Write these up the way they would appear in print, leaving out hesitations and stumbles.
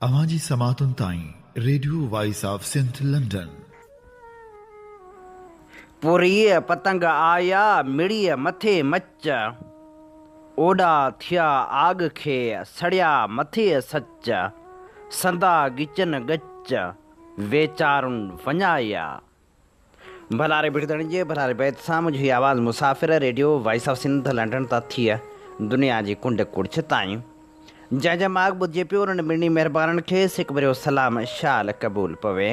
اوهان جي سماعتن تائين radio voice of Sindh London. پوريء پتنگ آيا، مڙيء مٿي مچ. اوڏا ٿيا آڳ کي، سڙيا مٿي سچ. سندا ڳچن ڳچ، ويچارن وڃايا. ڀلاري ڀڙدڻ جي ڀلاري بيت سان منهنجي هي آواز مسافر radio voice of Sindh London تان ٿي دنيا جي ڪنڊ ڪڙڇ تائين جنهن جا ماڳ ٻڌجي پيو انهن ٻنهي مهربانن کي سڪ ڀريو سلام شال قبول پوي.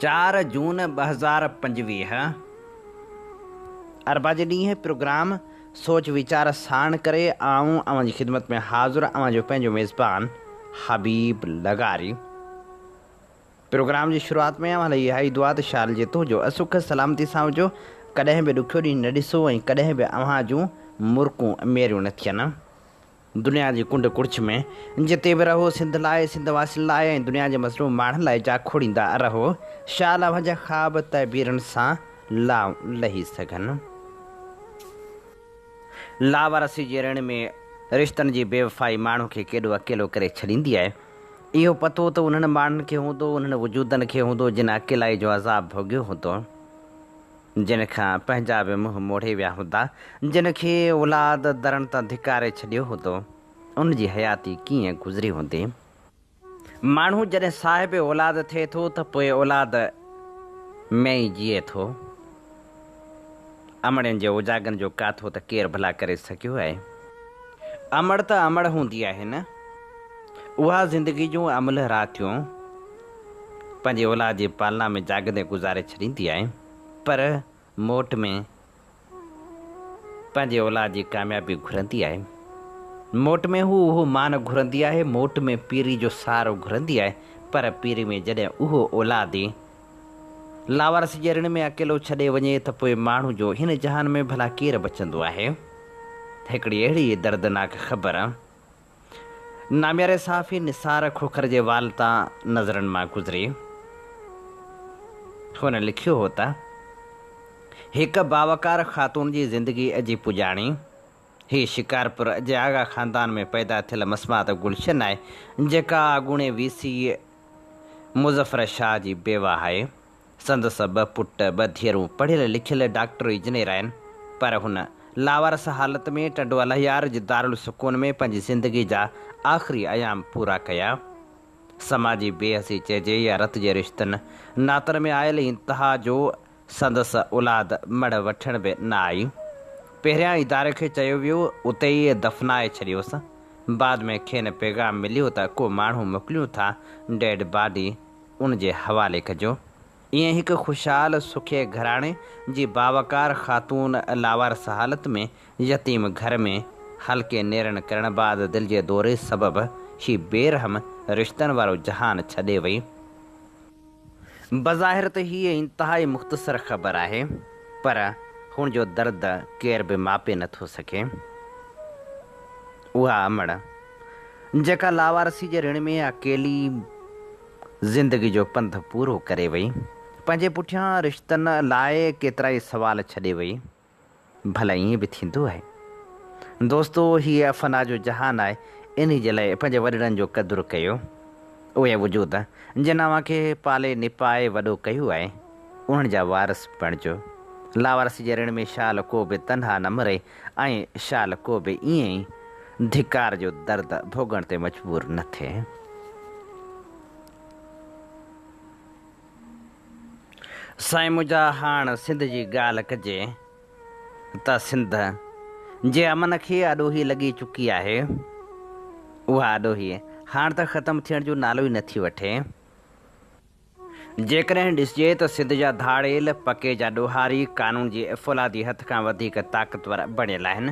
چار جون 2025 اربع جي ڏينهن پروگرام سوچ ويچار ساڻ ڪري آئون اوهان جي خدمت ۾ حاضر اوهان جو پنهنجو ميزبان حبيب لغاري. پروگرام جي شروعات ۾ اوهان لاء اها ئي دعا ته شال جي تنهنجو سک سلامتي سان هجو، ڪڏهن به ڏکيو ڏينهن نه ڏسو ۽ ڪڏهن به اوهان جون مرڪون ميريون نه ٿين. دنيا جي ڪنڊ ڪڙڇ ۾ جتي به رهو سنڌ لاء، سنڌ واسين لاء ۽ دنيا جي مظلوم ماڻهن لاء جاکوڙيندا رهو. شال اوهان جا خواب تعبيرن سان لائون لهي سگهن. لاوارثي جي رڻ ۾ رشتن جي بيوفائي ماڻهو کي ڪيڏو اڪيلو ڪري ڇڏيندي آهي. اهو پتو ته انهن ماڻهن کي هوندو، انهن وجودن کي هوندو جن اڪيلائي جو عذاب ڀوڳيو هوندو، جن کان پنهنجا به منهن موڙي ويا هوندا، جن کي اولاد درن تان ڌڪاري ڇڏيو هوندو، ان جي حياتي ڪيئن گذري هوندي. ماڻهو جڏهن صاحب اولاد ٿئي ٿو ته پوء اولاد ۾ ئي جيئي ٿو. امڙين جي اوجاڳن جو ڪاٿو ته ڪير ڀلا ڪري سگهيو آهي. امڙ ته امڙ هوندي آهي نه. اها زندگي جون املهه راتيون پنهنجي اولاد جي پالنا ۾ جاڳندي گذاري ڇڏيندي آهي پر موٽ ۾ پنهنجي اولاد جي ڪاميابي گهرندي آهي. موٽ ۾ هو اهو مان گهرندي آهي، موٽ ۾ پيري جو سهارو گهرندي آهي، پر پيري ۾ جڏهن اهو اولاد ئي لاوارث جي رڻ ۾ اڪيلو ڇڏي وڃي ته پوء ماڻهو جو هن جهان ۾ ڀلا ڪير بچندو آهي؟ هڪڙي اهڙي ئي دردناڪ خبر نامياري صحافي نثار کوکر جي وال تان نظرن مان گذري. هن لکيو هو ته، هڪ باوقار خاتون جي زندگيء جي پڄاڻي، هي شڪارپور جي آغا خاندان ۾ پيدا ٿيل مسمات گلشن آهي، جيڪا اڳوڻي وي سي مظفر شاهه جي بيواهه آهي. سندس ٻه پٽ، ٻه ڌيئرون پڙهيل لکيل ڊاڪٽر انجنيئر آهن، پر هن لاوارث حالت ۾ ٽنڊو الهيار جي دارالسڪون ۾ پنهنجي زندگي جا آخري ايام پورا ڪيا. سماجي بي حسي چئجي يا رت جي رشتن ناتن ۾ آيل انتها جو سندس اولاد مڙهه وٺڻ به نه آئي. پهريان اداري کي چيو ويو اتي ئي دفنائي ڇڏيوس. بعد ۾ کين پيغام مليو ته ڪو ماڻهو موڪليون ٿا ڊيڊ باڊي ان جي حوالي ڪجو. ائين هڪ خوشحال سکئي گهراڻي جي باوقار خاتون لاوارث حالت ۾ يتيم گهر ۾ هلڪي نيرن ڪرڻ بعد دل جي دوري سبب هي بي رحم رشتن وارو جهان ڇڏي وئي. بظاهر ته هيء انتهائي مختصر خبر آهي، پر هن جو درد ڪير به ماپي نه ٿو سگهي. اها امڙ، جيڪا لاوارثي جي رڻ ۾ اڪيلي زندگي جو پنڌ پورو ڪري وئي، پنهنجي پٺيان رشتن لاء ڪيترائي سوال ڇڏي وئي. ڀلا ائين به ٿيندو آهي؟ دوستو هيء فنا جو جهان آهي، انهي جي لاء پنهنجي وڏڙن جو قدر ڪيو. اهي وجود جن اوهان کي پالي نپائي وڏو ڪيو آهي، انهن جا وارث بڻجو. لاوارثي جي رڻ ۾ شال ڪو به تنها نه مري ۽ شال ڪو به ائين ئي ڌڪار جو درد ڀوڳڻ تي مجبور نه ٿئي. سائين منهنجا هاڻ سنڌ جي ڳالهه ڪجي ته سنڌ جي امن کي اڏوهي لڳي چڪي آهي اها اڏوهي هاڻ ته ختم ٿيڻ جو نالو ئي نٿي وٺي. جيڪڏهن ڏسجي ته سنڌ جا ڌاڙيل، پڪي جا ڏوهاري قانون جي فولادي هٿ کان وڌيڪ طاقتور بڻيل آهن.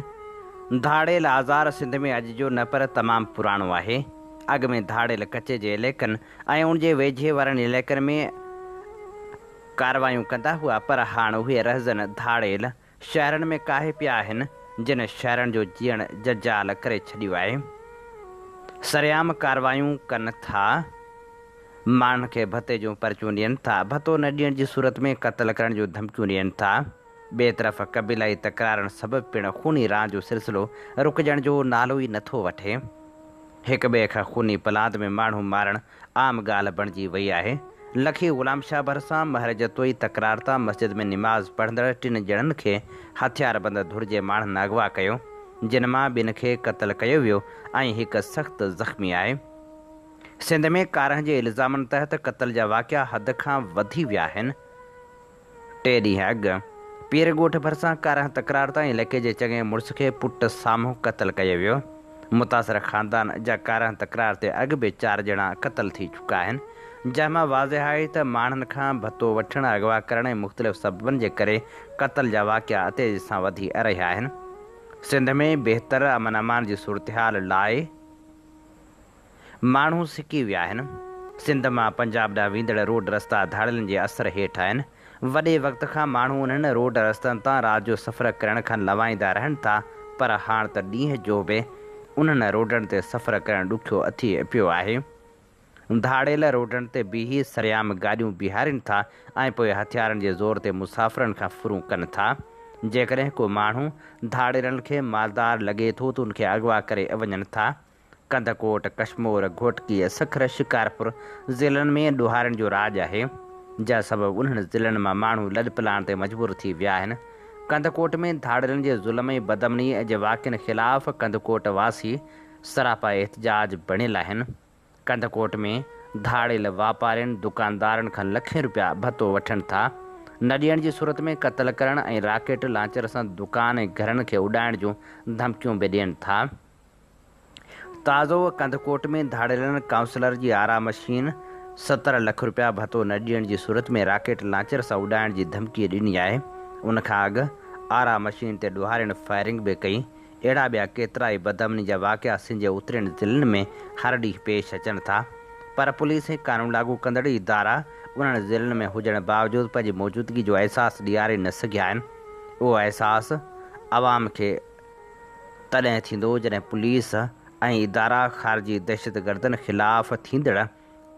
ڌاڙيل آزار سنڌ ۾ اڄ جو نه پر تمام پراڻو آهي. اڳ ۾ ڌاڙيل ڪچي جي عليقن ۽ ان جي ويجهي وارن علائقن ۾ ڪارروايون ڪندا هئا پر هاڻ اهي رهزن ڌاڙيل شهرن ۾ ڪاهي پيا آهن جن شهرن جو جيئڻ جنجال ڪري ڇڏيو آهي. سرعام ڪارروايون ڪن ٿا. ماڻهن کي ڀتي جون پرچيون ڏين ٿا. ڀتو نه ڏيڻ جي صورت ۾ قتل ڪرڻ جون ڌمڪيون ڏين ٿا. ٻئي طرف قبيلائي تڪرارن سبب پڻ خوني ران جو سلسلو رڪجڻ جو نالو ئي نٿو وٺي. هڪ ٻئي کان خوني پلاند ۾ ماڻهو مارڻ عام ڳالهه بڻجي وئي آهي. لکي غلام شاهه ڀرسان مهر جتوئي تڪرار تان مسجد ۾ نماز پڙهندڙ ٽن ڄڻن کي هٿياربند ڌر جي ماڻهن اغوا ڪيو، جن مان ٻن کي قتل ڪيو ويو ۽ هڪ سخت زخمي آهي. سنڌ ۾ ڪارنهن جي الزامن تحت قتل جا واقعا حد کان وڌي ويا آهن. ٽي ڏينهن اڳ پير ڳوٺ ڀرسان ڪارنهن تڪرار تان علائقي جي چڱي مڙس کي پٽ سامهون قتل ڪيو ويو. متاثر خاندان جا ڪارنهن تڪرار تي اڳ به چار ڄڻا قتل ٿي چڪا آهن، جنهن مان واضح آهي ته ماڻهن کان ڀتو وٺڻ، اغوا ڪرڻ ۽ مختلف سببن جي ڪري قتل جا واقعا تيزي سان وڌي رهيا آهن. سنڌ ۾ بهتر امن امان جي صورتحال لاء ماڻهو سڪي ويا آهن. سنڌ مان پنجاب ڏانهن ويندڙ روڊ رستا ڌاڙيلن جي اثر هيٺ آهن. وڏي وقت کان ماڻهو انهن روڊ رستن تان رات جو سفر ڪرڻ کان لنوائيندا رهن ٿا پر هاڻ ته ڏينهن جو به انهن روڊن تي سفر ڪرڻ ڏکيو ٿي پيو آهي. ڌاڙيل روڊن تي بيهي سرعام گاڏيون بيهارين ٿا ۽ پوء هٿيارن جي زور تي مسافرن کان ڦرون ڪن ٿا. جيڪڏهن ڪو ماڻهو ڌاڙيلن کي مالدار لڳي ٿو ته ان کي اغوا ڪري وڃن ٿا. ڪنڌڪوٽ، ڪشمور، گهوٽڪي، سکر، شڪارپور ضلعن ۾ ڏوهارين جو راڄ آهي، جنهن سبب انهن ضلعن مان ماڻهو لڏپلاڻ تي مجبور ٿي ويا آهن. ڪنڌڪوٽ ۾ ڌاڙيلن جي ظلم ۽ بدامني جي واقعن خلاف ڪنڌڪوٽ واسي سراپا احتجاج بڻيل آهن. ڪنڌڪوٽ ۾ ڌاڙيل واپارين، دڪاندارن کان لکين رپيا ڀتو وٺن ٿا. نه ڏيڻ جي صورت ۾ قتل ڪرڻ ۽ راڪيٽ لانچر سان دڪان ۽ گهرن کي اڏائڻ جون ڌمڪيون به ڏين ٿا. تازو ڪنڌڪوٽ ۾ ڌاڙيلن ڪائونسلر جي آرا مشين 70 لک رپيا ڀتو نه ڏيڻ جي صورت ۾ راڪيٽ لانچر سان اڏائڻ جي ڌمڪي ڏني آهي. ان کان اڳ آرا مشين تي ڏوهارين فائرنگ به ڪئي. اهڙا ٻيا ڪيترائي بدامني جا واقعا سنڌ جي اترين ضلعن ۾ هر ڏينهن پيش اچن ٿا. پر پوليس ۽ قانون لاڳو ڪندڙ ادارا انهن ضلعن ۾ هجڻ باوجود پنهنجي موجودگي جو احساس ڏياري نه سگهيا آهن. اهو احساس عوام کي تڏهن ٿيندو جڏهن پوليس ۽ ادارا خارجي دهشتگردن خلاف ٿيندڙ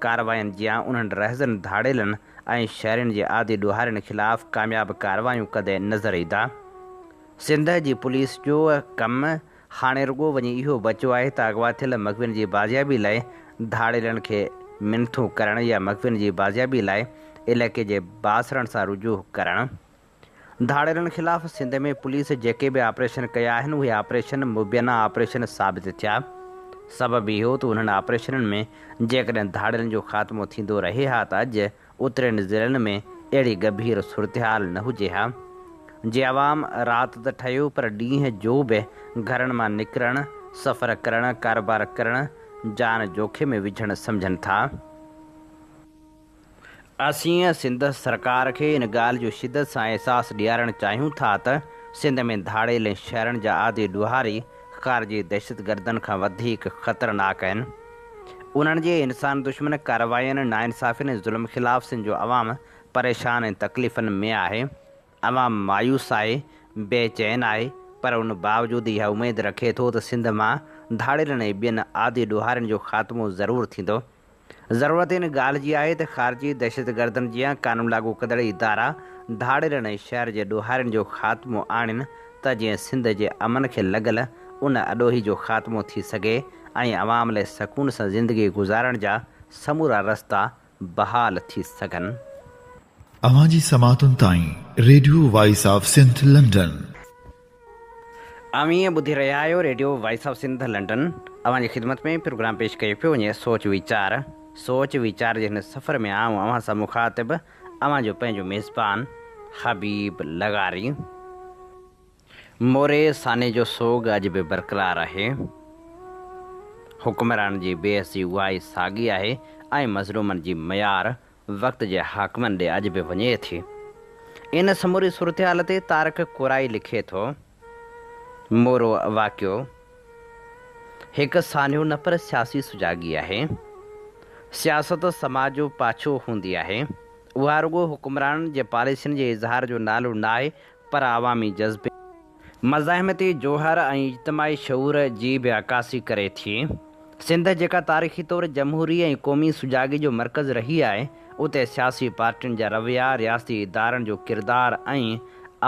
ڪاررواين جيان انهن رهزن ڌاڙيلن ۽ شهرين جي عادي ڏوهارين خلاف ڪامياب ڪارروايون ڪندي نظر ايندا. سنڌ جي پوليس جو ڪم هاڻي رڳو وڃي اهو بچيو آهي ته اغوا ٿيل مغوين جي بازيابي لاء ڌاڙيلن کي منٿون ڪرڻ يا مغوين جي بازيابي لاء علائقي جي بااثرن سان رجوع ڪرڻ. ڌاڙيلن خلاف سنڌ ۾ پوليس جيڪي به آپريشن ڪيا آهن اهي آپريشن مبينا آپريشن ثابت ٿيا. سبب اهو ته انهن آپريشنن ۾ جيڪڏهن ڌاڙيلن جو خاتمو ٿيندو رهي ها ته اڄ اترين ضلعن ۾ اهڙي ڳڀير صورتحال نه هجي ها. جي عوام رات ته ٺهيو پر ڏينهن جو به گهرن مان نڪرڻ، سفر ڪرڻ، ڪاروبار ڪرڻ جان جوکي ۾ وجهڻ سمجهن ٿا. اسين سنڌ سرڪار کي ان ڳالهه جو شدت سان احساس ڏيارڻ چاهيون ٿا ته سنڌ ۾ ڌاڙيل ۽ شهرن جا عادي ڏوهاري خارجي دهشتگردن کان وڌيڪ خطرناڪ آهن. انهن جي انسان دشمن ڪاررواين، ناانصافين ۽ ظلم خلاف سنڌ جو عوام پريشان ۽ تڪليفن ۾ آهي. عوام مايوس آهي، بي چين آهي پر ان باوجود اها اميد رکي ٿو ته سنڌ مان ڌاڙيلن ۽ ٻين عادي ڏوهارين جو خاتمو ضرور ٿيندو. ضرورت ان ڳالهه جي آهي ته خارجي دهشتگردن جيان قانون لاڳو ڪندڙ ادارا ڌاڙيلن ۽ شهر جي ڏوهارين جو خاتمو آڻين ته جيئن سنڌ جي امن کي لڳل ان اڏوهي جو خاتمو ٿي سگهي ۽ عوام لاء سڪون سان زندگي گذارڻ جا سمورا رستا بحال ٿي سگهن. اوهان جي سماعتن تائين radio voice of Sindh London. اوهين ٻڌي رهيا آهيو radio voice of Sindh London. اوهان جي خدمت ۾ پروگرام پيش ڪيو پيو وڃي سوچ ويچار. سوچ ويچار جي هن سفر ۾ آئون اوهان سان مخاطب اوهان جو پنهنجو ميزبان حبيب لغاري. موري سانحي جو سوڳ اڄ به برقرار آهي. حڪمرانن جي بي حسي اها ئي ساڳي آهي ۽ مظلومن جي ميار وقت جي حاڪمن ڏي اڄ به وڃي ٿي. ان سموري صورتحال تي طارق ڪورائي لکي ٿو، مورو واقعو هڪ سانحو نه پر سياسي سجاڳي آهي. سياست سماج جو پاڇو هوندي آهي. اها رڳو حڪمرانن جي پاليسين جي اظهار جو نالو ناهي پر عوامي جذبي، مزاحمتي جوهر ۽ اجتماعي شعور جي به عڪاسي ڪري ٿي. سنڌ جيڪا تاريخي طور جمهوري ۽ قومي سجاڳي جو مرڪز رهي آهي، اتي سياسي پارٽين جا رويا، رياستي ادارن جو ڪردار ۽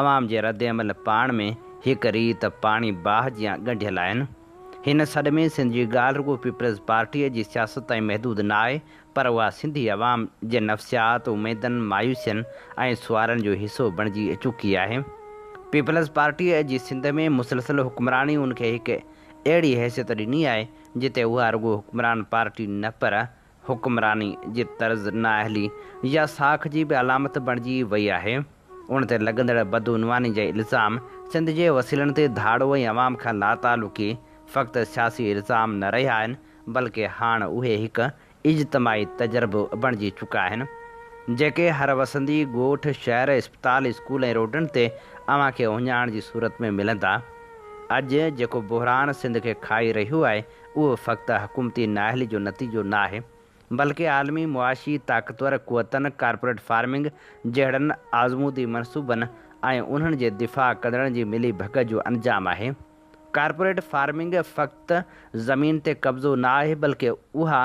عوام جي ردعمل پاڻ ۾ هڪ ريت پاڻي باهه جيان ڳنڍيل آهن. هن سڏ ۾ سنڌ جي ڳالهه رڳو پيپلز پارٽيء جي سياست تائين محدود نه آهي، پر اها سنڌي عوام جي نفسيات، اميدن، مايوسين ۽ سوالن جو حصو بڻجي چڪي آهي. پيپلز پارٽيء جي سنڌ ۾ مسلسل حڪمراني ان کي هڪ اهڙي حيثيت ڏني آهي، جتي اها رڳو حڪمران پارٽي نه پر حڪمراني جي طرز، نااهلي يا ساک جي به علامت بڻجي وئي آهي. ان تي لڳندڙ بدعنواني جا الزام، سنڌ جي وسيلن تي ڌاڙو ۽ عوام کان لاتعلقي فقط سياسي الزام نه رهيا آهن، بلڪه هاڻ اهي هڪ اجتماعي تجربو بڻجي چڪا آهن، جيڪي هر وسندي، ڳوٺ، شهر، اسپتال، اسڪول ۽ روڊن تي اوهان کي اهڃاڻ جي صورت ۾ ملندا. اڄ جيڪو بحران سنڌ کي کائي رهيو آهي، اهو فقط حڪومتي نااهلي جو نتيجو نه آهي، بلڪه عالمي معاشي طاقتور قوتن، ڪارپوريٽ فارمنگ جهڙن آزمودي منصوبن ۽ انهن جي دفاع ڪندڙن جي ملي ڀڳت جو انجام آهي. ڪارپوريٽ فارمنگ فقط زمين تي قبضو نه آهي، بلڪه اها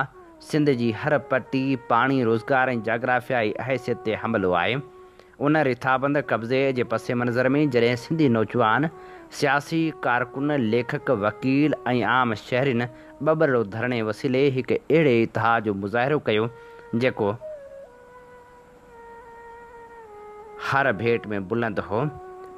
سنڌ جي هر پٽي، پاڻي، روزگار ۽ جاگرافيائي حيثيت تي حملو آهي. ان رٿابند قبضي جي پس منظر ۾ جڏهن سنڌي نوجوان، سياسي ڪارڪن، ليکڪ، وڪيل ۽ عام شهرين ٻٻرڙو ڌرڻي وسيلي هڪ اهڙي اتحاد جو مظاهرو ڪيو، جيڪو هر ڀيٽ ۾ بلند هو.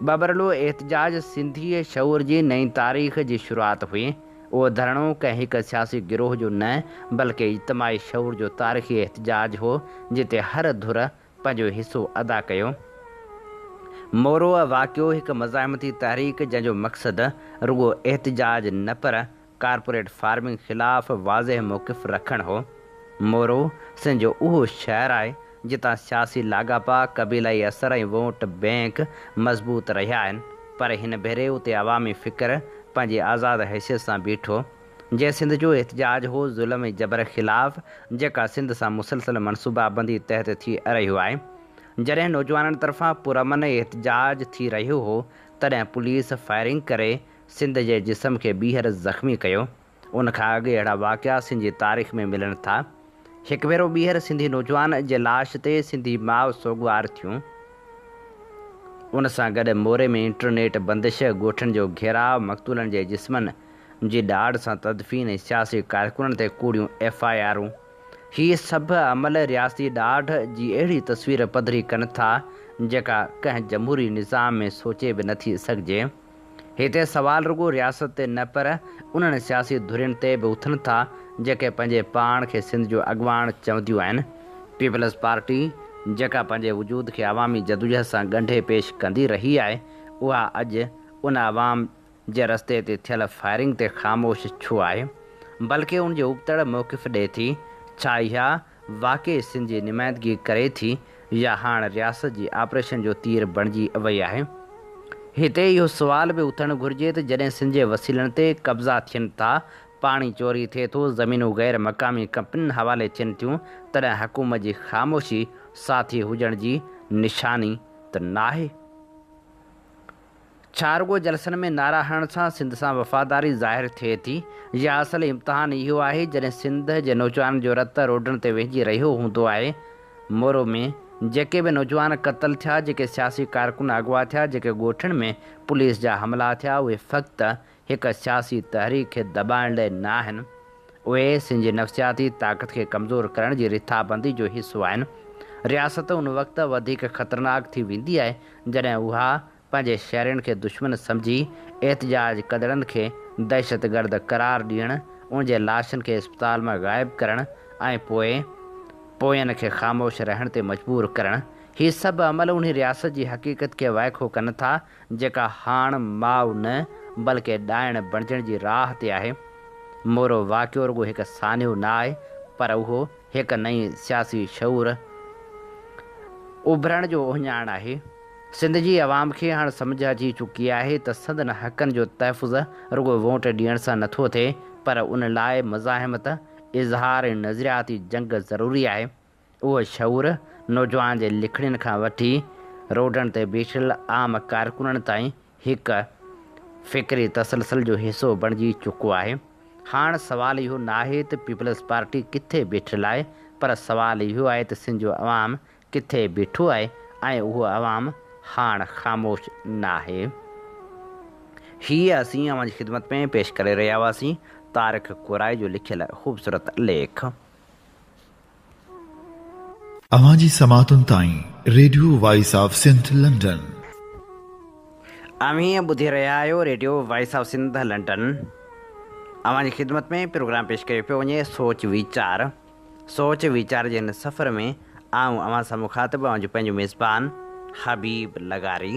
ٻٻرڙو احتجاج سنڌي شعور جي نئين تاريخ جي شروعات هئي. اهو ڌرڻو ڪنهن هڪ سياسي گروهه جو نه، بلڪه اجتماعي شعور جو تاريخي احتجاج هو، جتي هر ڌر پنهنجو حصو ادا ڪيو. مورو واقعو هڪ مزاحمتي تحريڪ جنهن جو مقصد رڳو احتجاج نه پر ڪارپوريٽ فارمنگ خلاف واضح موقف رکڻ هو. مورو سنڌ جو اهو شهر آهي جتان سياسي لاڳاپا، قبيلائي اثر ۽ ووٽ بئنڪ مضبوط رهيا آهن پر هن ڀيري اتي عوامي فڪر پنهنجي آزاد حيثيت سان بيٺو. جيئي سنڌ جو احتجاج هو ظلم ۽ جبر خلاف جيڪا سنڌ سان مسلسل منصوبابندي تحت ٿي رهيو آهي. جڏهن نوجوانن طرفان پرامن احتجاج ٿي رهيو هو تڏهن پوليس فائرنگ ڪري سنڌ جي جسم کي ٻيهر زخمي ڪيو. ان کان اڳ اهڙا واقعا سنڌ جي تاريخ ۾ ملن ٿا. هڪ ڀيرو ٻيهر سنڌي نوجوان جي لاش تي سنڌي ماء سوڳوار ٿيون. ان سان گڏ موري ۾ انٽرنيٽ بندش، ڳوٺن جو گهيراء، مقتولن جي جسمن جي ڏاڍ سان تدفين ۽ سياسي ڪارڪنن تي ڪوڙيون ايف I آرون، هي سڀ عمل رياستي ڏاڍ جي اهڙي تصوير پڌري ڪن ٿا، جيڪا ڪنهن جمهوري نظام ۾ سوچي به نٿي سگهجي. هتي سوال رڳو رياست تي نه پر انهن سياسي ڌرين تي به اٿن ٿا، جيڪي پنهنجي پاڻ کي سنڌ جو اڳواڻ چونديون آهن. پيپلز پارٽي، جيڪا پنهنجي وجود کي عوامي جدوجهد سان ڳنڍي پيش ڪندي رهي آهي، اها اڄ ان عوام جي رستي تي ٿيل فائرنگ تي خاموش ڇو آهي؟ بلڪه ان جي ابتڙ موقف ڏئي ٿي. ڇا اها واقعي سنڌ جي نمائندگي ڪري ٿي يا هاڻ رياست جي آپريشن جو تير بڻجي وئي آهي؟ هتي اهو سوال به اٿڻ گهرجي ته جڏهن سنڌ جي وسيلن تي قبضا ٿين ٿا، پاڻي چوري ٿئي ٿو، زمينون غير مقامي ڪمپنين حوالي ٿين ٿيون، تڏهن حڪومت جي خاموشي ساٿي هجڻ جي نشاني ته ناهي؟ ڇا رڳو جلسن ۾ نعرا هڻڻ سان سنڌ سان وفاداري ظاهر ٿئي ٿي يا اصل امتحان اهو آهي جڏهن سنڌ جي نوجوانن جو رت روڊن تي وهنجي رهيو هوندو آهي مورو ۾ جيڪي به نوجوان قتل ٿيا جيڪي سياسي ڪارڪن اغوا ٿيا جيڪي ڳوٺن ۾ پوليس جا حملا ٿيا اهي فقط هڪ سياسي تحريڪ کي دٻائڻ لاء نه آهن اهي سنڌ جي نفسياتي طاقت کي ڪمزور ڪرڻ جي رٿابندي جو حصو آهن. رياست ان وقت وڌيڪ خطرناڪ ٿي ويندي آهي جڏهن اها پنهنجي شهرين کي دشمن سمجهي احتجاج ڪندڙن کي دهشتگرد قرار ڏيڻ، ان جي لاشن کي اسپتال مان غائب ڪرڻ ۽ پوء پوين کي خاموش رهڻ تي مجبور ڪرڻ. هي سڀ عمل انهي رياست جي حقيقت کي وائکو ڪن ٿا جيڪا هاڻ ماء نه بلڪه ڏائڻ بڻجڻ جي راهه تي آهي. مورو واقعو رڳو هڪ سانحو نه آهي پر اهو هڪ نئين سياسي شعور اڀرڻ جو اهڃاڻ آهي. سنڌ جي عوام کي هاڻ سمجهه اچي چڪي آهي ته سندن حقن جو تحفظ رڳو ووٽ ڏيڻ سان نٿو ٿئي پر ان لاء مزاحمت، اظهار ۽ نظرياتي جنگ ضروري آهي. اهو شعور نوجوان جي لکڻين کان وٺي روڊن تي بيٺل عام ڪارڪنن تائين هڪ فڪري تسلسل جو حصو بڻجي چڪو آهي. هاڻ سوال اهو ناهي ته پيپلز پارٽي ڪٿي بيٺل آهي پر سوال اهو آهي ته سنڌ جو عوام ڪٿي بيٺو آهي ۽ اهو عوام هاڻ خاموش ناهي. هي اسين اوهان جي خدمت ۾ پيش ڪري رهيا هئاسين طارق ڪورائي جو لکيل خوبصورت ليک. اوهان جي سماعتن تائين radio voice of Sindh London. اوهين ٻڌي رهيا آهيو radio voice of Sindh London. اوهان جي خدمت ۾ پروگرام پيش ڪيو پيو وڃي سوچ ويچار. سوچ ويچار جي هن سفر ۾ آئون اوهان سان مخاطب اوهان جو پنهنجو ميزبان حبيب لغاري.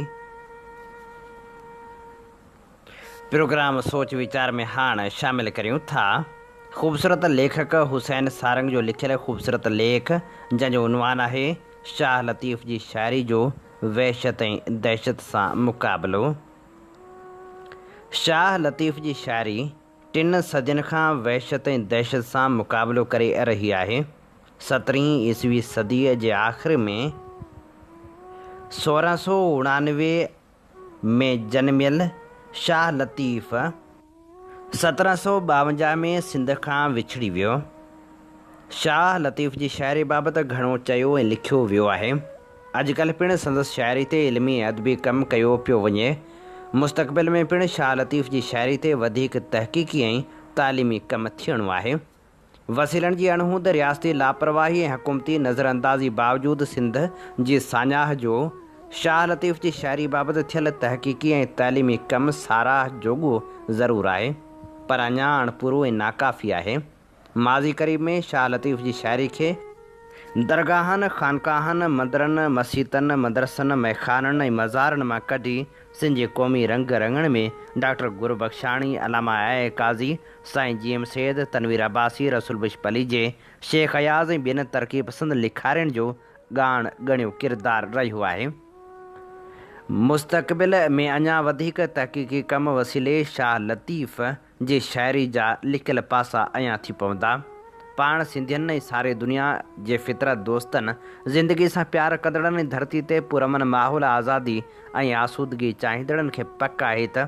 پروگرام سوچ ويچار ۾ هاڻ شامل ڪريون ٿا خوبصورت ليکڪ حسين سارنگ جو لکيل خوبصورت ليک جنهن جو عنوان آهي شاهه لطيف جي شاعري جو وحشت ۽ دهشت سان مقابلو. شاهه لطيف جي شاعري ٽن صدين کان وحشت ۽ دهشت سان مقابلو ڪري رهي آهي. سترهين عيسوي صديء جي آخر ۾ 1699 ۾ جنميل شاهه لطيف 1752 ۾ سنڌ کان وڇڙي ويو. شاهه لطيف جي شاعري بابت گهڻو چيو ۽ لکيو ويو آهي. اڄڪلهه پڻ سندس شاعري تي علمي ۽ ادبي ڪم ڪيو پيو وڃي. مستقبل ۾ پڻ شاهه لطيف جي شاعري تي وڌيڪ تحقيقي ۽ تعليمي ڪم ٿيڻو آهي. وسيلن جي اڻهوند، رياستي لاپرواهي ۽ حڪومتي نظراندازي باوجود سنڌ جي ساڃاهه جو شاهه لطيف جي شاعري بابت ٿيل تحقيقي ۽ تعليمي ڪم ساراهه جوڳو ضرور آهي، پر اڃا اڻپورو ۽ ناڪافي آهي. ماضي قريب ۾ شاهه لطيف جي شاعري کي درگاهن، خانقاهن، مندرن، مسيتن، مدرسن، مئخانن ۽ مزارن مان ڪڍي سنڌ جي قومي رنگ رڱڻ ۾ ڊاڪٽر گربخشاڻي، علامه آء آء قاضي، سائين جي ايم سيد، تنوير عباسي، رسول بخش پليجي، شيخ اياز ۽ ٻين ترقي پسند لکارين جو ڳاڻ ڳڻيو ڪردار رهيو آهي. مستقبل ۾ اڃا وڌيڪ تحقيقي ڪم وسيلي شاهه لطيف جي شاعري جا لڪيل پاسا عيان ٿي پوندا. پاڻ سنڌين ۽ ساري دنيا جي فطرت دوستن، زندگي سان پيار ڪندڙن ۽ ڌرتي تي پرامن ماحول، آزادي ۽ آسودگي چاهيندڙن کي پڪ آهي ته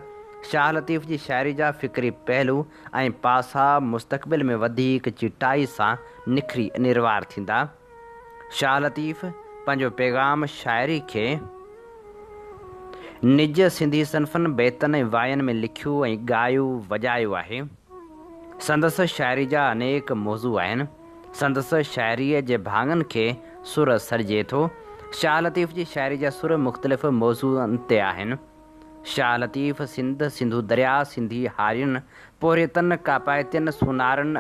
شاهه لطيف جي شاعري جا فڪري پهلو ۽ پاسا مستقبل ۾ وڌيڪ چٽائي سان نکري نروار ٿيندا. شاهه لطيف پنهنجو پيغام شاعري کي نج سنڌي صنفن، بيتن ۽ واين ۾ لکيو ۽ ڳايو وڄايو آهي. سندس شاعري جا انيڪ موضوع آهن. سندس شاعريء جي ڀاڱن کي سر سڏجي ٿو. شاهه لطيف جي شاعري جا سر مختلف موضوعن تي آهن. شاهه لطيف سنڌ، سنڌو درياء، سنڌي هارين، پورهيتن، ڪاپائتين، سونارن،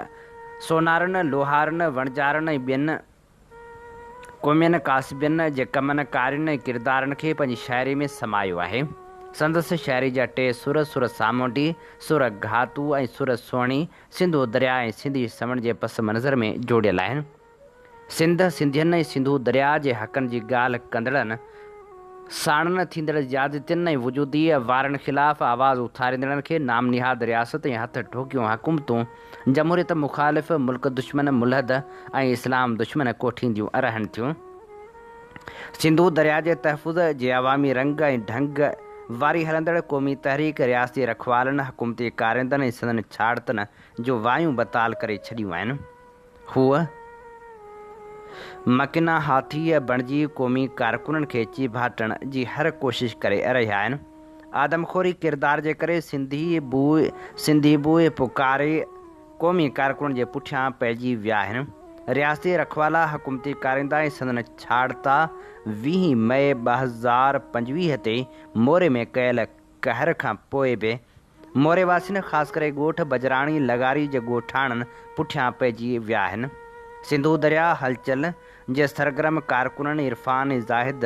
سونارن، لوهارن، وڻجارن ۽ ٻين قومين ڪاسبين جي ڪمن ڪارين ۽ ڪردارن کي پنهنجي شاعري ۾ سمايو آهي. سندس شاعري جا ٽي سر، سر سامونڊي، سر گهاتو ۽ سر سهڻي سنڌو درياء ۽ سنڌي سمنڊ جي پس منظر ۾ جوڙيل آهن. سنڌ، سنڌين ۽ سنڌو درياء جي حقن جي ڳالهه ڪندڙن، ساڻن ٿيندڙ زيادتين ۽ وجودي وارن خلاف آواز اٿاريندڙن کي نام نهاد رياست ۽ هٿ ٺوڪيون حڪومتون جمهوريت مخالف، ملڪ دشمن، ملحد ۽ اسلام دشمن ڪوٺينديون رهن ٿيون. سنڌو درياء جي تحفظ جي عوامي رنگ ۽ ڍنگ واري هلندڙ قومي تحريڪ رياستي رکوالن، حڪومتي ڪارندن ۽ سندن ڇاڙتن جون وايون بتال ڪري ڇڏيون آهن. هوء مڪنا هاٿيء بڻجي قومي ڪارڪنن کي چيڀاٽڻ جي هر ڪوشش ڪري رهيا آهن. آدمخوري ڪردار جي ڪري سنڌي بوء سنڌي بوء پڪاري قومي ڪارڪنن جي پٺيان پئجي ويا آهن. رياستي رکوالا، حڪومتي ڪارندا ۽ سندن ڇاڙتا ويهين مئي 2025 تي موري ۾ ڪيل قهر کان پوء به موري واسين خاص ڪري ڳوٺ بجراڻي لغاري جي ڳوٺاڻن پٺيان پئجي ويا آهن. سنڌو درياء هلچل جي سرگرم ڪارڪنن عرفان ۽ زاهد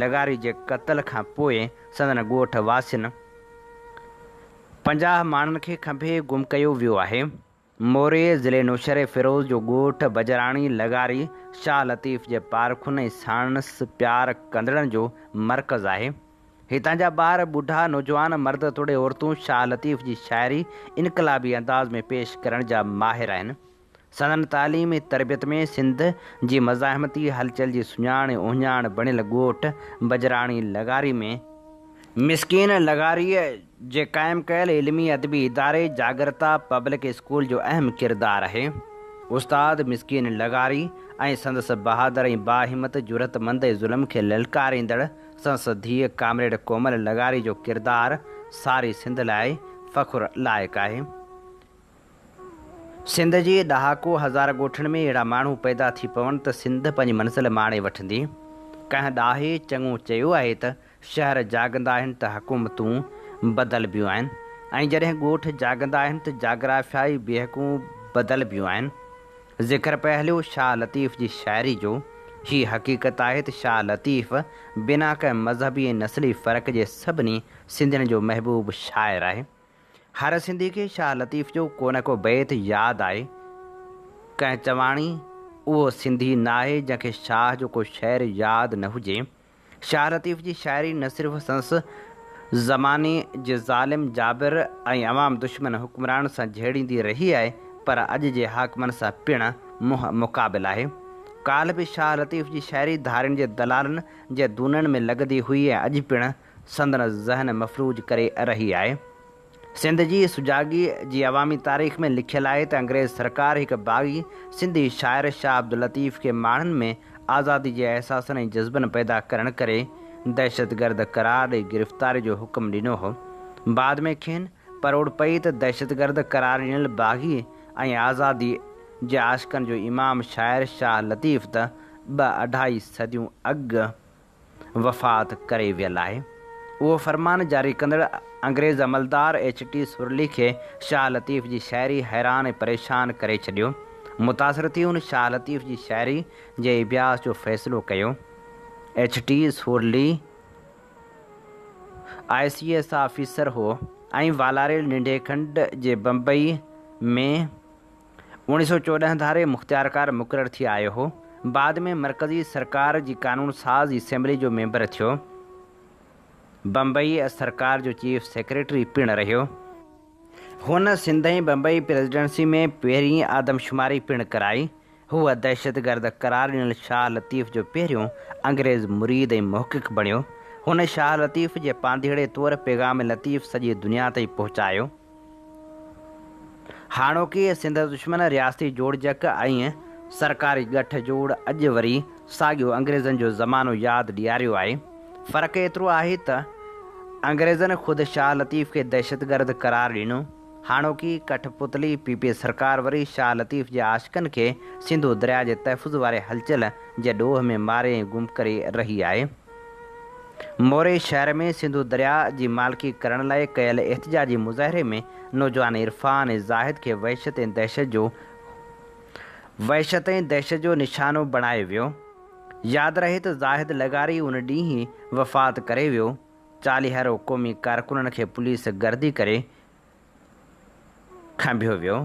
لغاري جي قتل کان پوء سندن ڳوٺ واسين 50 ماڻهن کي کنڀي گم ڪيو ويو آهي. موري، ضلعي نوشهري فيروز جو ڳوٺ بجراڻي لغاري شاهه لطيف جي پارکن ۽ ساڻس پيار ڪندڙن جو مرڪز آهي. هتان جا ٻار، ٻڍا، نوجوان، مرد توڙي عورتون شاهه لطيف جي شاعري انقلابي انداز ۾ پيش ڪرڻ جا ماهر آهن. سندن تعليم ۽ تربيت ۾ سنڌ جي مزاحمتي هلچل جي سڃاڻ ۽ اهڃاڻ بڻيل ڳوٺ بجراڻي لغاري ۾ مسڪين لغاريء جي قائم ڪيل علمي ادبي اداري جاڳرتا پبلڪ اسڪول جو اهم ڪردار آهي. استاد مسڪين لغاري ۽ سندس بهادر ۽ باهمت، جرئتمند ۽ ظلم کي للڪاريندڙ سندس ڌيء ڪامريڊ ڪومل لغاري جو ڪردار ساري سنڌ لاء فخر لائق آهي. سنڌ جي ڏهاڪو هزار ڳوٺن ۾ اهڙا ماڻهو پيدا ٿي پون ته سنڌ پنهنجي منزل ماڻي وٺندي. ڪنهن ڏاهي چڱو چيو آهي ته شهر جاڳندا آهن ته حڪومتون بدلبيون آهن ۽ جڏهن ڳوٺ جاڳندا آهن ته جاگرافيائي بيهڪون بدلبيون آهن. ذڪر پئي هليو شاهه لطيف جي شاعري جو. هي حقيقت آهي ته شاهه لطيف بنا ڪنهن مذهبي ۽ نسلي فرق جي سڀني سنڌين جو محبوب شاعر آهي. هر سنڌي کي شاهه لطيف جو ڪو نه ڪو بيت ياد آهي. ڪنهن چواڻي اهو سنڌي ناهي جنهن کي شاهه جو ڪو شعر ياد نه هجي. شاهه لطيف جي شاعري نه صرف سندس زماني جي ظالم، جابر ۽ عوام دشمن حڪمرانن سان جهيڙيندي رهي آهي پر اڄ جي حاڪمن سان پڻ منهن مقابل آهي. ڪالهه به شاهه لطيف جي شاعري ڌارين جي دلالن جي دونن ۾ لڳندي هئي ۽ اڄ پڻ سندن ذهن مفلوج ڪري رهي آهي. سنڌ جي سجاڳيء جي عوامي تاريخ ۾ لکيل آهي ته انگريز سرڪار هڪ باغي سنڌي شاعر شاهه عبداللطيف کي ماڻهن ۾ آزادي جي احساسن ۽ جذبن پيدا ڪرڻ ڪري دهشتگرد قرار ڏئي گرفتاري جو حڪم ڏنو هو. بعد ۾ کين پروڙ پئي ته دهشتگرد قرار ڏنل باغي ۽ آزادي جي عاشقن جو امام شاعر شاهه لطيف ته ٻه اڍائي صديون اڳ وفات ڪري ويل آهي. اهو فرمان جاري ڪندڙ انگريز عملدار ايڇ ٽي سرلي کي شاهه لطيف جي شاعري حيران ۽ پريشان ڪري ڇڏيو. متاثر ٿي هن شاهه لطيف جي شاعري جي اڀياس جو فيصلو ڪيو. H T Sorley I C S officer هو ۽ والاريل ننڍي کنڊ جي بمبئي ۾ 1914 ڌاري مختيارڪار مقرر ٿي آيو هو. بعد ۾ مرڪزي سرڪار جي قانون ساز اسيمبلي جو ميمبر ٿيو. بمبئي سرڪار جو چيف سيڪريٽري پڻ رهيو. هن سنڌ ۽ بمبئي پريزيڊنسي ۾ پهرين آدمشماري پڻ ڪرائي. هو دهشتگرد قرار ڏنل شاهه لطيف جو پهريون انگريز مريد ۽ محقق بڻيو. هن شاهه لطيف جي پانڌيئڙي طور پيغام لطيف سڄي دنيا تائين پهچايو. هاڻوڪي سنڌ دشمن رياستي جوڙجڪ ۽ سرڪاري ڳٺ جوڙ اڄ وري ساڳيو انگريزن جو زمانو ياد ڏياريو آهي. فرق ايترو آهي ته انگريزن خود شاهه لطيف کي دهشتگرد قرار ڏنو. هاڻوڪي ڪٺ پتلي پي پي سرڪار وري شاهه لطيف جي عاشقن کي سنڌو درياء جي تحفظ واري هلچل جي ڏوهه ۾ ماري ۽ گم ڪري رهي آهي. موري شهر ۾ سنڌو درياء جي مالڪي ڪرڻ لاء ڪيل احتجاجي مظاهري ۾ نوجوان عرفان ۽ زاهد کي وحشت ۽ دهشت جو وحشت ۽ دهشت جو نشانو بڻايو ويو. ياد رهي ته زاهد لغاري ان ڏينهن ئي وفات ڪري ويو. چاليهارو قومي ڪارڪنن کي پوليس گردي ڪري کنڀيو ويو.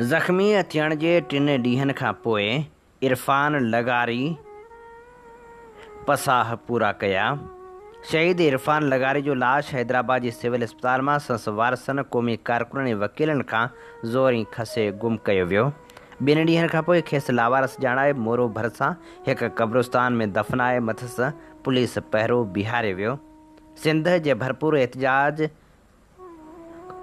زخمي ٿيڻ جي ٽن ڏينهن کان پوء عرفان لغاري پساهه پورا ڪيا. شهيد عرفان لغاري جو لاش حيدرآباد جي سول اسپتال مان سندس وارثن، قومي ڪارڪنن ۽ وڪيلن کان زوري کسي گم ڪيو ويو. ٻن ڏينهن کانپوء کيس لاوارث ڄاڻائي مورو ڀرسان هڪ قبرستان ۾ دفنائي مٿس پوليس پهرو بيهاريو ويو. سنڌ جي ڀرپور احتجاج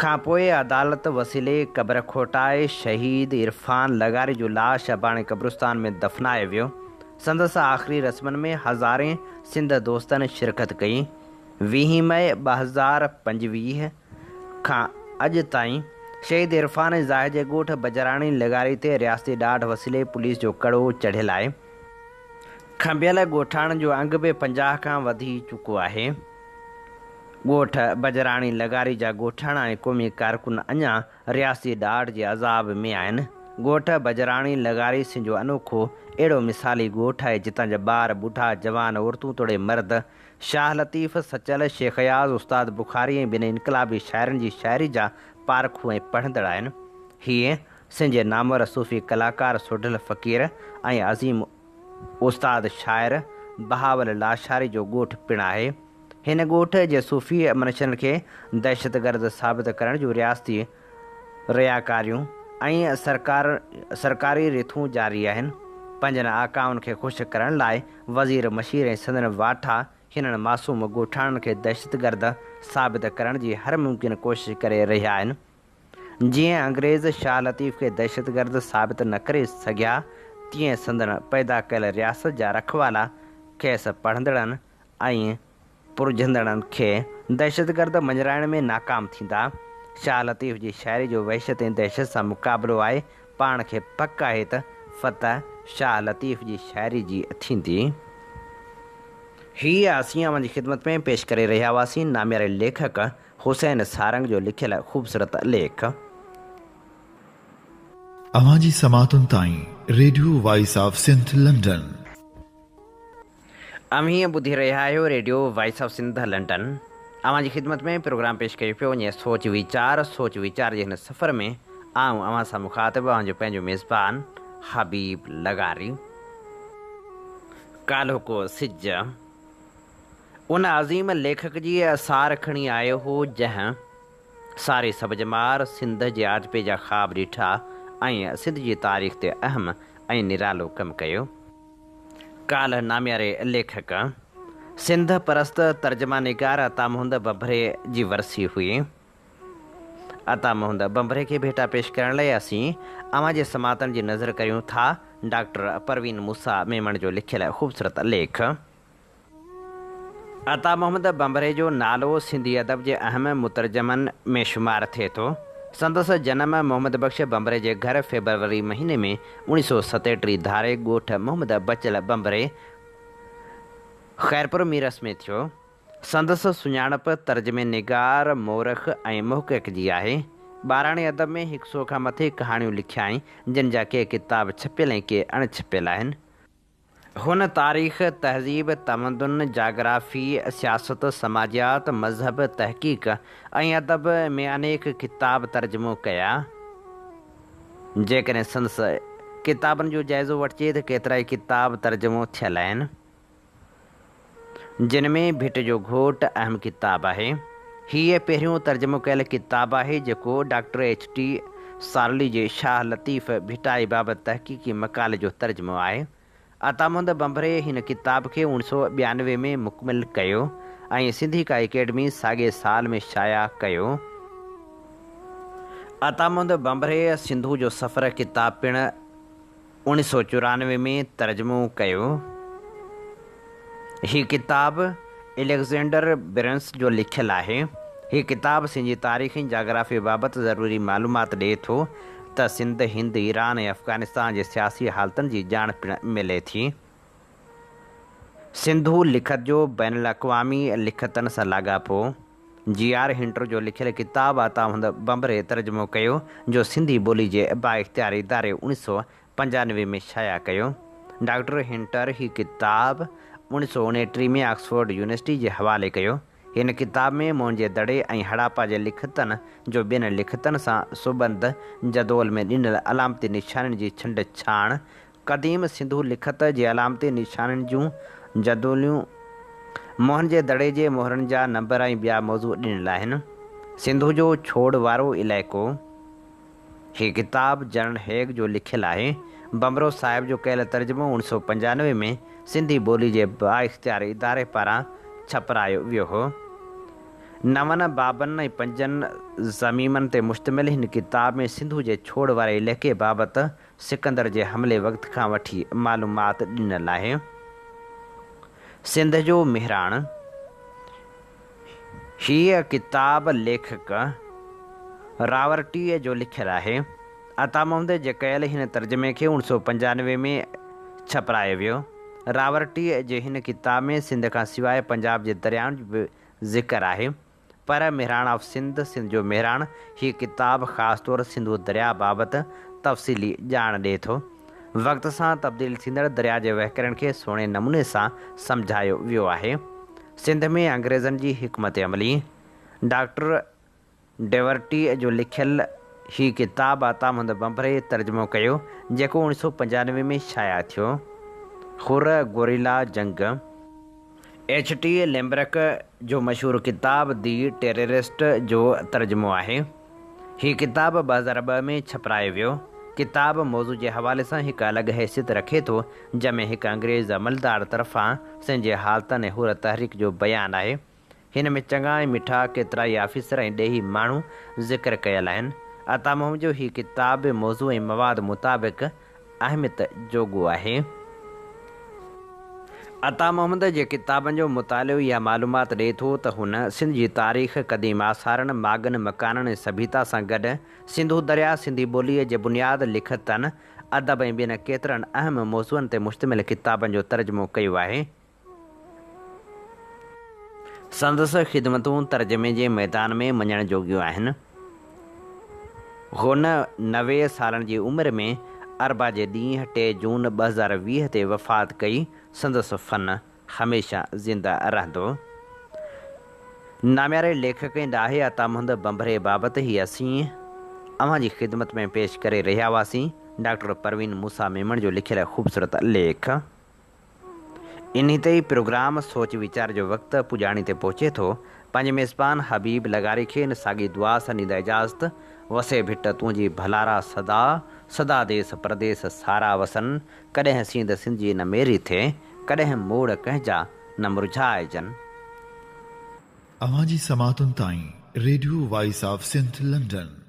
کانپوء عدالت وسيلي قبر کوٽائي شهيد عرفان لغاري جو لاش اباڻي قبرستان ۾ دفنايو ويو. سندس آخري رسمن ۾ هزارين سنڌ دوستن شرڪت ڪئي. ويهين مئي 2025 کان اڄ تائين شهيد عرفان ۽ زاهد جي ڳوٺ بجراڻي لغاري تي رياستي ڏاڍ وسيلي پوليس جو ڪڙو چڙهيل آهي. کنڀيل ڳوٺاڻن جو انگ به 50 کان وڌي چڪو آهي. ڳوٺ بجراڻي لغاري جا ڳوٺاڻا ۽ قومي ڪارڪن اڃا رياستي ڏاڍ جي عذاب ۾ آهن. ڳوٺ بجراڻي لغاري سنڌ جو انوکو اهڙو مثالي ڳوٺ آهي جتان جا ٻار، ٻڍا، جوان، عورتون توڙي مرد شاهه لطيف، سچل، شيخ اياز، استاد بخاري ۽ ٻين انقلابي شاعرن جي شاعري جا پارکو ۽ پڙهندڙ آهن. هيء سنڌ جي نامور صوفي ڪلاڪار سوڍل فقير ۽ عظيم استاد شاعر بهاول لاشاري جو ڳوٺ پڻ آهي. هن ڳوٺ جي صوفي منشين کي دهشتگرد ثابت ڪرڻ جون رياستي رياڪاريون ۽ سرڪاري رٿون جاري آهن. پنهنجن آقائن کي خوش ڪرڻ لاء وزير مشير ۽ سندن واٺا هنن معصوم ڳوٺاڻن کي دهشتگرد ثابت ڪرڻ جي هر ممڪن ڪوشش ڪري رهيا آهن. جيئن انگريز شاهه لطيف کي دهشتگرد ثابت نه ڪري سگهيا، تيئن سندن پيدا ڪيل رياست جا رکوالا کيس پڙهندڙن ۽ پرجهندڙن کي دهشتگرد مڃرائڻ ۾ ناڪام ٿيندا. شاهه لطيف جي شاعري جو وحشت ۽ دهشت سان مقابلو آهي، پاڻ کي پڪ آهي ته فتح شاهه لطيف جي شاعري جي ٿيندي. هيء اسين اوهان جي خدمت ۾ پيش ڪري رهيا هئاسين نامياري ليکڪ حسين سارنگ جو لکيل خوبصورت ليک. اوهان جي سماعتن تائين radio voice of Sindh London. اوهين ٻڌي رهيا آهيو radio voice of Sindh London. اوهان جي خدمت ۾ پروگرام پيش ڪيو پيو وڃي سوچ ويچار سوچ ويچار جي هن سفر ۾ آئون اوهان سان مخاطب اوهان جو پنهنجو ميزبان حبيب لغاري. ڪالهوڪو سج ان عظيم ليکڪ جي سار کڻي آيو هو جنهن ساري سڀ ڄمار سنڌ جي آجپي جا خواب ڏٺا ۽ سنڌ جي تاريخ تي اهم ۽ نرالو ڪم ڪيو. ڪالهه نامياري ليکڪ، سنڌ پرست ترجمه نگار عطا محمد ڀنڀري جي ورسي هئي. عطا محمد ڀنڀري کي ڀيٽا پيش ڪرڻ لاء اسين اوهان جي سماعتن جي نظر ڪريون ٿا ڊاڪٽر پروين موسيٰ ميمڻ جو لکيل خوبصورت ليک. عطا محمد ڀنڀري جو نالو سنڌي ادب جي اهم مترجمن ۾ شمار ٿئي ٿو. سندس جنم محمد بخش ڀنڀري جي گهر فيبروري مهيني ۾ اوڻيهه سؤ ستيٽيهه ڌاري ڳوٺ محمد بچل ڀنڀري، خيرپور ميرس ۾ ٿيو. سندس سڃاڻپ ترجمي نگار، مورخ ۽ محقق جي آهي. ٻاراڻي ادب ۾ هڪ سئو کان مٿي ڪهاڻيون لکيائين، جن جا ڪي ڪتاب ڇپيل ۽ ڪي اڻ ڇپيل آهن. هن تاريخ، تهذيب، تمدن، جاگرافي، سياست، سماجيات، مذهب، تحقيق ۽ ادب ۾ انيڪ ڪتاب ترجمو ڪيا. جيڪڏهن سندس ڪتابن جو جائزو وٺجي ته ڪيترائي ڪتاب ترجمو ٿيل آهن. جن ۾ ڀٽ جو گهوٽ اهم ڪتاب آهي. هيء پهريون ترجمو ڪيل ڪتاب آهي جيڪو ڊاڪٽر ايڇ ٽي سارلي جي شاهه لطيف ڀٽائي بابت تحقيقي مقالي جو ترجمو آهي. عطا محمد ڀنڀري هن ڪتاب کي اوڻ سؤ 92 ۾ مڪمل ڪيو ۽ سنڌيڪا اڪيڊمي ساڳئي سال ۾ شايع ڪيو. عطا محمد ڀنڀري سنڌو جو سفر ڪتاب پڻ اوڻيھ سؤ 94 ۾ ترجمو ڪيو. هي ڪتاب اليگزينڊر برنس جو لکيل آهي. هي ڪتاب سنڌ جي تاريخ ۽ جاگرافيء بابت ضروري معلومات ڏئي ٿو ته سنڌ، هند، ايران ۽ افغانستان جي سياسي حالتن جي ڄاڻ پڻ ملي ٿي. سنڌو لکت جو بين الاقوامي لکتن سان لاڳاپو. جي آر هنٽر جو لکيل ڪتاب عطا محمد ڀنڀري ترجمو ڪيو، جو سنڌي ٻولي جي بااختيار اداري اوڻيھ سؤ 95 ۾ شايع ڪيو. ڊاڪٽر هنٽر هي ڪتاب اوڻيھ سؤ 29 ۾ آڪسفورڊ يونيورسٽي جي حوالي ڪيو. هن ڪتاب ۾ موهن جي دڙي ۽ هڙاپا جي لکتن جو ٻين لکتن سان سٻنڌ، جدول ۾ ڏنل علامتي نشانين جي ڇنڊ ڇاڻ، قديم سنڌو لکت جي علامتي نشانين جون جدوليون، موهن جي دڙي جي مهرن جا نمبر ۽ ٻيا موضوع ڏنل آهن. سنڌو جو ڇوڙ وارو علائقو، هي ڪتاب جنرل هيگ جو لکيل آهي. ڀنڀرو صاحب جو ڪيل ترجمو اوڻ سؤ 95 ۾ سنڌي ٻولي جي بااختيار اداري پاران ڇپرايو ويو هو. نون بابن ۽ پنجن ضميمن تي مشتمل هن ڪتاب ۾ سنڌو جي ڇوڙ واري علائقي بابت سڪندر جي حملي وقت کان وٺي معلومات ڏنل آهي. سنڌ جو مهراڻ، هيء ڪتاب ليکڪ راورٽيء جو لکيل آهي. عطا محمد جي ڪيل هن ترجمي کي اوڻ سؤ 95 ۾ ڇپرايو ويو. راورٽيء جي هن ڪتاب ۾ سنڌ کان سواء پنجاب جي دريائن جو به ذڪر آهي. پر مهراڻ آف سنڌ، سنڌ جو مهراڻ، هي ڪتاب خاص طور سنڌو درياء بابت تفصيلي ڄاڻ ڏئي ٿو. وقت سان تبديل ٿيندڙ درياء جي وهڪرن کي سهڻي نموني سان سمجهايو ويو آهي. سنڌ ۾ انگريزن جي حڪمت عملي، ڊاڪٽر ڊيورٽيء جو لکيل هي ڪتاب عطا محمد ڀنڀري ترجمو ڪيو، جيڪو اوڻيھ سؤ 95 ۾ شايع ٿيو. حر گوريلا جنگ. ايڇ ٽي ليمبرڪ جو مشهور ڪتاب the terrorist جو ترجمو آهي. هي ڪتاب 2002 ۾ ڇپرايو ويو. ڪتاب موضوع جي حوالي سان هڪ الڳ حيثيت رکي ٿو، جنهن ۾ هڪ انگريز عملدار طرفان سنڌ جي حالتن ۽ حر تحريڪ جو بيان آهي. هن ۾ چڱا ۽ مٺا ڪيترائي آفيسر ۽ ڏيهي ماڻهو ذڪر ڪيل آهن. عطا محمد جو هي ڪتاب به موضوع ۽ مواد مطابق اهميت جوڳو آهي. عطا محمد جي ڪتابن جو مطالعو اها معلومات ڏئي ٿو ته هن سنڌ جي تاريخ، قديم آثارن، ماڳن، مڪانن ۽ سڀيتا سان گڏ سنڌو درياء، سنڌي ٻوليء جي بنياد، لکتن، ادب ۽ ٻين ڪيترن اهم موضوعن تي مشتمل ڪتابن جو ترجمو ڪيو آهي. سندس خدمتون ترجمي جي ميدان ۾ مڃڻ جوڳيون آهن. هن 90 سالن جي عمر ۾ اربع جي ڏينهن ٽي جون 2020 تي وفات ڪئي، سندس فن هميشه زنده رهندو. نامياري ليکڪ ۽ ڏاهي عطا محمد ڀنڀري بابت هي اسين اوهان جي خدمت ۾ پيش ڪري رهيا هئاسين ڊاڪٽر پروين موسيٰ ميمڻ جو لکيل خوبصورت ليک. انهي تي ئي پروگرام سوچ ويچار جو وقت پڄاڻي تي پهچي ٿو. پنهنجي ميزبان حبيب لغاري کي ان ساڳي دعا سان ڏيندا اجازت، وسي ڀٽ تنهنجي ڀلارا سدا، سدا ديس پرديس سارا وسن، ڪڏهن سينڌ سنڌ جي نه ميري ٿئي، ڪڏهن موڙ ڪنهن جا نه مرجهائجن. اوهان جي سماعتن تائين radio voice of Sindh London.